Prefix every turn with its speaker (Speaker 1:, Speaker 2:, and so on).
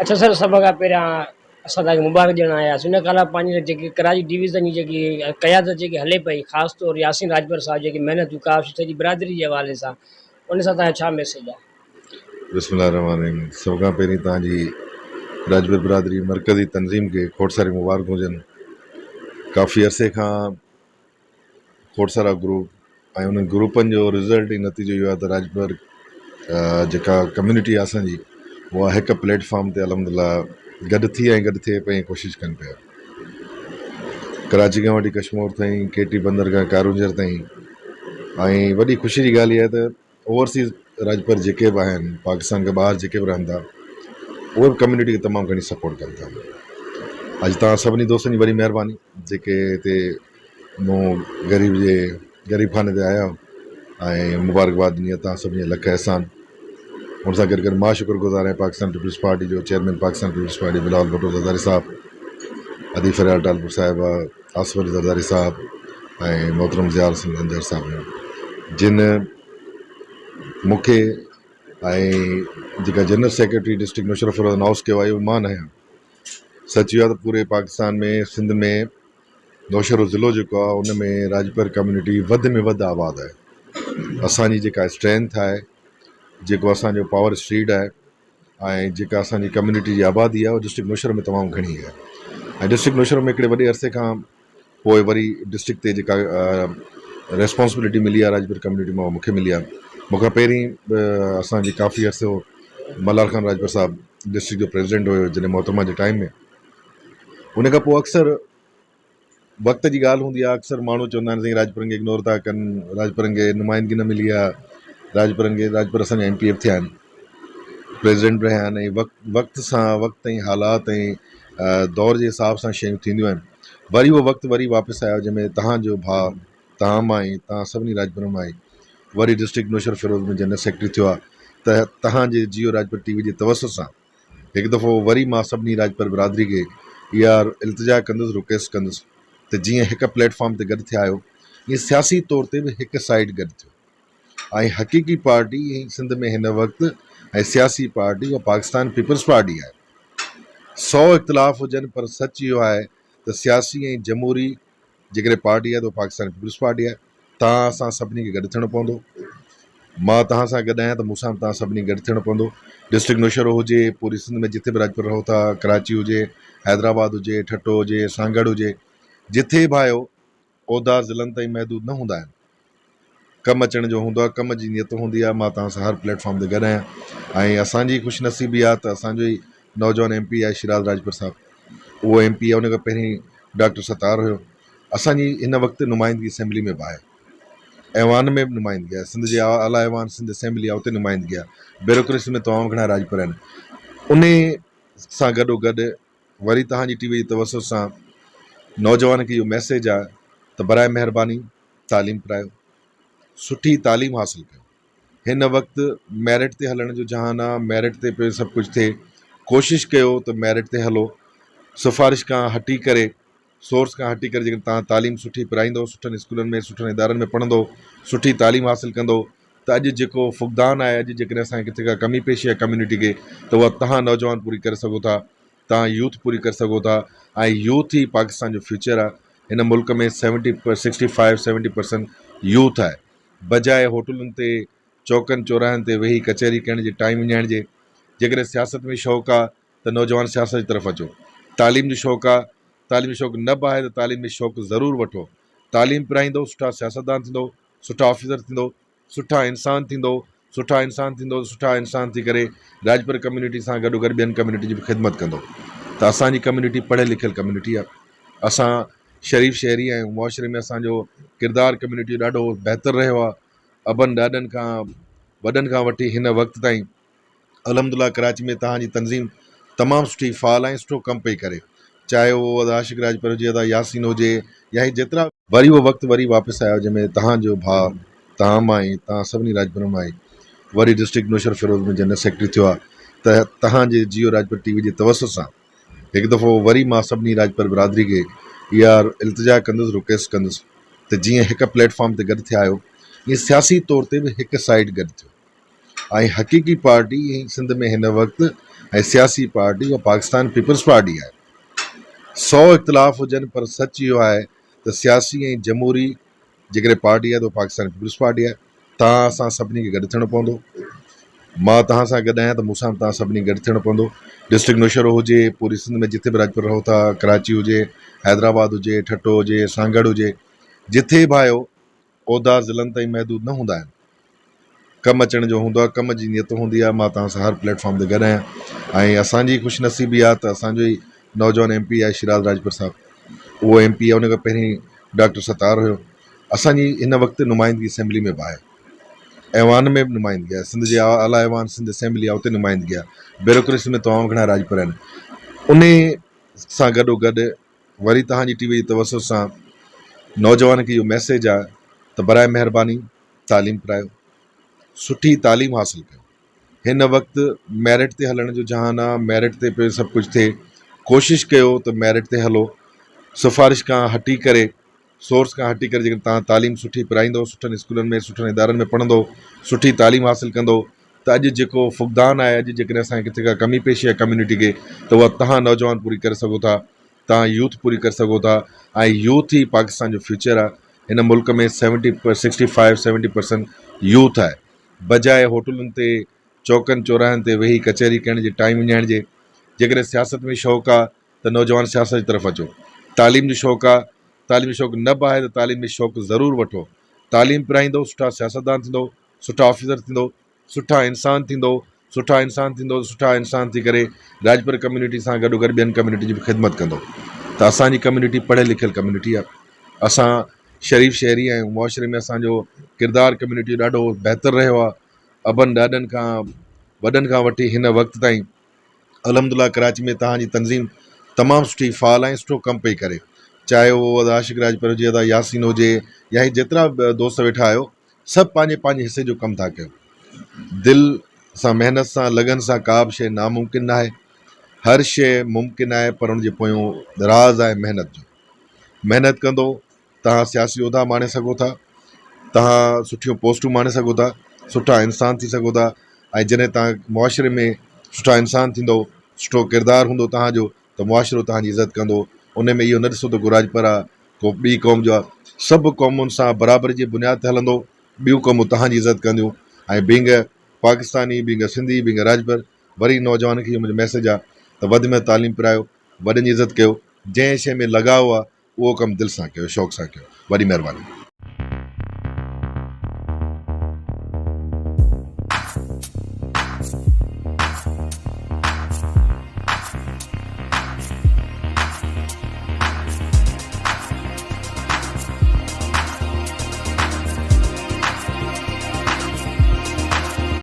Speaker 1: اڇا سر سڀ کان پهريان اسان توهان کي مبارڪ ڏيڻ آيا آهيون ان کان علاوه پنهنجي جيڪي ڪراچي ڊويزن جي جيڪي قيادت جيڪي هلي پئي خاص طور ياسين راڄپر صاحب جيڪي محنتون ڪاوش سڄي برادري جي حوالي سان ان سان توهان جو ڇا ميسيج آهي.
Speaker 2: بسم الله الرحمٰن الرحيم سڀ کان پهرين توهان جي راڄپر برادري مرڪزي تنظيم کي کوڙ ساريون مبارڪون هجن ڪافي عرصي کان کوڙ سارا گروپ ۽ انهن گروپن جو رزلٽ ۽ نتيجو اهو آهي ته راڄپر جيڪا ڪميونٽي آهي اسانجي اها هڪ پليٽ فارم تي الحمد لله گڏ ٿي ۽ گڏ ٿئي پئي ۽ ڪوشش ڪن پيا ڪراچي کان وٺي ڪشمور تائين ڪيٽي بندر کان ڪارونجهر تائين ۽ وڏي خوشي جي ڳالهه اها آهي ته اوورسيز راڄپر جيڪي به آهن پاڪستان کان ٻاهر جيڪي به رهن ٿا اهي به ڪميونٽي کي تمام گهڻي سپورٽ ڪن ٿا اڄ توهان سڀني دوستن جي وڏي مهرباني جيڪي هتي مون غريب جي غريب خاني تي آيا ۽ مبارڪباد ڏني آهي توهان سڀني جا لک احسان ان سان گڏ گڏ مان شڪر گذار آهيان پاڪستان پيپلز پارٽي جو chairman Pakistan peoples party Bilawal Bhutto Zardari صاحب ادي فريال ٽالپر صاحبه آصف علي زرداري صاحب ۽ محترم ضياء الحسن رنجر صاحب جن مون کي ۽ جيڪا general secretary district Naushahro Feroze announce ڪيو آهي اهو مان نه آهيان سچ اهو آهي ته پوري پاڪستان ۾ سنڌ ۾ نوشهرو ضلعو جيڪو آهي ان ۾ راڄپر ڪميونٽي وڌ ۾ وڌ آباد آهي اسانجي جيڪا اسٽرينٿ آهي جيڪو اسانجو پاور اسٽريٽ آهي ۽ جيڪا اسان جي ڪميونٽي جي آبادي آهي اها ڊسٽرڪٽ نوشهرو ۾ تمام گهڻي آهي ۽ ڊسٽرڪٽ نوشهرو ۾ هڪڙي وڏي عرصي کان پوء وري ڊسٽرڪٽ تي جيڪا ريسپانسبلٽي ملي آهي راجپر ڪميونٽي مان مونکي ملي آهي مون کان پهرين اسان جي ڪافي عرصو ملهار خان راجپر صاحب ڊسٽرڪٽ جو پريزيڊنٽ هيو جڏهن محترمه جي ٽائيم ۾ ان کان پوء اڪثر وقت جي ڳالهه هوندي آهي اڪثر ماڻهو چوندا آهن سائين راڄپرن کي اگنور ٿا ڪن راڄپرن کي نمائندگي نه ملي آهي راڄپرن کي راڄپر اسان جا ايم پي ايف ٿيا آهن پريزيڊنٽ رهيا آهن ۽ وقت وقت سان وقت ۽ حالات ۽ دور جي حساب سان شيون ٿينديون آهن وري اهو وقت وري واپس آيو جنهن ۾ توهان جو ڀاء توهان مان ئي توهان سڀني راڄپرن مان ئي وري ڊسٽرڪٽ نوشهروفيروز ۾ جنرل سيڪريٽري ٿيو آهي ته توهان جي جيو راڄپر ٽي وي جي توسط سان هڪ دفعو وري مان سڀني راڄپر برادري کي اها التجا ڪندس رڪويسٽ ڪندس ته جيئن هڪ پليٽ فارم تي گڏ ٿيا آهيو ائين سياسي طور تي به هڪ سائيڊ گڏ ٿيو ۽ حقيقي پارٽي سنڌ ۾ هن وقت ۽ سياسي پارٽي اها پاڪستان پيپلز پارٽي آهي سو اختلاف هجن پر سچ اهو آهي ته سياسي ۽ جمهوري جيڪڏهن پارٽي آهي ته اها پاڪستان پيپلز پارٽي آهي. توهان اسان سڀني کي گڏ ٿيڻو پوندو. مان توهان سان گڏ آهيان ته مون سان به توهان سڀني کي گڏ ٿيڻو پوندو. ڊسٽرڪٽ نوشهرو هجي، پوري سنڌ ۾ جٿي به راڄپر رهو ٿا، ڪراچي هجي، حيدرآباد هجي، ٺٽو هجي، سانگهڙ هجي، جٿي به آهيو، عهدا ضلعن تائين محدود نه هوندا آهن. ڪم اچڻ جو هوندو آهي ڪم جي نيت هوندي آهي مان توهان سان هر پليٽ فارم تي گڏ آهيان ۽ اسان جي خوش نصيبي آهي ته اسان جو ئي نوجوان ايم پي آهي شيراز راڄپر صاحب اهو ايم پي آهي ان کان پهرين ڊاڪٽر ستار هيو اسان جي هن وقت نمائندگي اسيمبلي ۾ به آهي ايوان ۾ به نمائندگي آهي سنڌ جي اعليٰ ايوان سنڌ اسيمبلي آهي اتي نمائندگي آهي بيوروڪريسي ۾ تمام گهڻا راڄپر آهن ان سان گڏو گڏ وري توهان جي ٽي وي جي توسط سان نوجوان کي اهو ميسيج آهي ته برائي مهرباني تعليم پرايو، سٺي تعليم حاصل ڪيو. هن وقت ميرٽ تي هلڻ جو جهان آ، ميرٽ تي پيو سڀ ڪجهه ٿئي. ڪوشش ڪيو ته ميرٽ تي هلو. سفارش کان هٽي ڪري، سورس کان هٽي ڪري جيڪڏهن توهان تعليم سٺي پرائيندو، سٺن اسڪولن ۾ سٺن ادارن ۾ پڙهندو، سٺي تعليم حاصل ڪندو ته اڄ جيڪو فقدان آهي، اڄ جيڪڏهن اسان کي ڪٿي ڪا ڪمي پيشي آهي ڪميونٽي کي ته اها توهان نوجوان پوري ڪري سگهو ٿا. توهان يوٿ پوري ڪري سگهو ٿا ۽ يوٿ ئي پاڪستان جو فيوچر آهي هن ملڪ ۾ seventy sixty five seventy percent youth آهي بجاء هوٽلن تي چوڪن چوراهن تي ويهي ڪچهري ڪرڻ جي ٽائيم وڃائڻ جي جيڪڏهن سياست ۾ شوق آهي ته نوجوان سياست جي طرف اچو تعليم جو شوق آهي تعليم جو شوق نه به آهي ته تعليم جو شوق ضرور وٺو تعليم پرائيندو سٺا سياستدان ٿيندو سٺا آفيسر ٿيندو سٺا انسان ٿيندو، سٺا انسان ٿيندو ته سٺا انسان ٿي ڪري راڄپر ڪميونٽي سان گڏو گڏ ٻين ڪميونٽي جي به خدمت ڪندو ته اسان جي ڪميونٽي پڙهيل لکيل ڪميونٽي آهي اسان شريف شهري آهيون معاشري ۾ اسان جو ڪردار ڪميونٽي جو ڏاڍو بهتر رهيو آهي ابن ڏاڏن کان وڏن کان وٺي هن وقت تائين الحمد لله ڪراچي ۾ توهان جي تنظيم تمام سٺي فعال ۽ سٺو ڪم پئي ڪري چاهي اهو ادا عاشق راڄپر هجي ادا ياسين هجي يا هي جيترا وري اهو وقت وري واپس آيو جنهن ۾ توهان جو ڀاء توهان مان ئي توهان سڀني راڄپرن مان ئي وري ڊسٽرڪٽ نوشهروفيروز ۾ جنرل سيڪريٽري ٿيو آهي ته توهان جي جيو راڄپر ٽي وي جي توسط سان هڪ دفعو وري مان سڀني راڄپر برادري کي اها التجا ڪندس رڪويسٽ ڪندس ته جيئن هڪ پليٽ فارم تي گڏ ٿيا آهيو ائين سياسي طور تي به هڪ سائيڊ گڏ ٿيو. ۽ حقيقي پارٽي سنڌ ۾ هن وقت ۽ سياسي پارٽي اها پاڪستان پيپلز پارٽي آهي. سو اختلاف هجن پر سچ اهو آهي ته سياسي ۽ جمهوري جيڪڏهن پارٽي آهي ته اها پاڪستان پيپلز پارٽي آهي. توهان اسان سڀني کي گڏ ٿيڻو پوندو. مان توهان سان گڏ آهيان ته مون سان به توهان سڀني کي گڏ ٿيڻو پوندو. ڊسٽرڪٽ نوشهرو هجي، پوري سنڌ ۾ جتي به راڄپر رهو ٿا، ڪراچي هجي، حيدرآباد هجي، ٺٽو هجي، سانگهڙ هجي، جتي به آهيو عهدا ضلعن تائين محدود نه هوندا آهن. ڪم اچڻ جو هوندو آهي، ڪم جي نيت هوندي آهي. مان توهان سان هر پليٽ فارم تي گڏ آهيان ۽ اسان جي خوش نصيبي آهي ته اسان جو ئي نوجوان ايم پي آهي شيراز راڄپر صاحب، اهو ايم پي آهي، ان کان پهرين ڊاڪٽر ستار هيو. اسان جي هن وقت نمائندگي اسيمبلي ۾ به آهي، ايوان ۾ به نمائندگي آهي، سنڌ جي اعليٰ ايوان سنڌ اسيمبلي آهي اتي نمائندگي آهي، بيوروڪريسي ۾ تمام گهڻا راڄپر آهن. انهي سان گڏو گڏ وري توهان جي ٽي وي جي توسط سان نوجوان کي اهو ميسيج آهي ته برائي مهرباني تعليم پرايو، سٺي تعليم حاصل ڪيو. هن وقت ميرٽ تي هلڻ جو جهان آ، ميرٽ تي پيو سڀ ڪجهه ٿئي، ڪوشش ڪيو ته ميرٽ تي هلو، سفارش کان هٽي ڪري، سورس کان هٽي ڪري جيڪڏهن توهان تعليم سٺي پرائيندو، سٺن اسڪولن ۾ سٺن ادارن ۾ پڙهندو، سٺي تعليم حاصل ڪندو ته اڄ جيڪو فقدان آهي، اڄ جيڪڏهن اسان کي ڪٿي ڪا ڪمي پيشي آهي ڪميونٽي کي ته اها توهان نوجوان پوري ڪري سگهو ٿا، توهان يوٿ پوري ڪري سگهو ٿا ۽ يوٿ ئي پاڪستان جو فيوچر آهي. هن ملڪ ۾ seventy sixty five seventy percent youth آهي. بجاء هوٽلن تي چوڪن چوراهن تي ويهي ڪچهري ڪرڻ جي ٽائيم وڃائڻ جي جيڪڏهن سياست ۾ شوق آ ته نوجوان سياست جي طرف اچو تعليم جو شوق آ تعليم جو شوق نه به آهي ته تعليم ۾ شوق ضرور وٺو تعليم پرائيندو سٺا سياستدان ٿيندو سٺا آفيسر ٿيندو سٺا انسان ٿيندو سٺا انسان ٿيندو سٺا انسان ٿي ڪري راڄپر ڪميونٽي سان گڏو گڏ ٻين ڪميونٽي جي به خدمت ڪندو ته اسان جي ڪميونٽي پڙهيل لکيل ڪميونٽي آهي اسان شريف شهري آهيون معاشري ۾ اسان جو ڪردار ڪميونٽي جو ڏاڍو بهتر رهيو آهي ابن ڏاڏن کان وڏن کان وٺي هن وقت تائين الحمد لله ڪراچي ۾ توهان جي تنظيم تمام سٺي فعال ۽ سٺو ڪم پئي ڪري چاهي اهو ادا عاشق راڄپر هجي ادا ياسين هجي يا هي جيترا به دوست ويٺا آهيو سڀ پنهنجي پنهنجي حصي جو ڪم ٿا ڪيو دل سان محنت سان لگن سان ڪا به شيء ناممڪن ناهي هر شيء ممڪن آهي پر ان جي پويون راز آهي محنت جو محنت ڪندو توهان سياسي عهدا ماڻي سگهو ٿا توهان سٺيون پوسٽون ماڻي سگهو ٿا سٺا انسان ٿي سگهو ٿا ۽ جڏهن توهان معاشري ۾ سٺا انسان ٿيندو سٺو ڪردار هوندو توهان جو ته معاشرو توهان جي عزت ڪندو ان ۾ اهو نه ڏسو ته ڪو راڄپر آهي ڪو ٻي قوم جو آهي سڀ قومن سان برابري جي بنياد تي هلندو ٻيون قومون توهان جي عزت ڪنديون ۽ being Pakistani being Sindhi being Rajpar وري نوجوانن کي اهو منهنجو ميسيج آهي ته وڌ ۾ وڌ تعليم پرايو وڏن جي عزت ڪيو جنهن شيء ۾ لڳاء آهي اهو ڪم دل سان ڪيو شوق سان ڪيو وڏي مهرباني.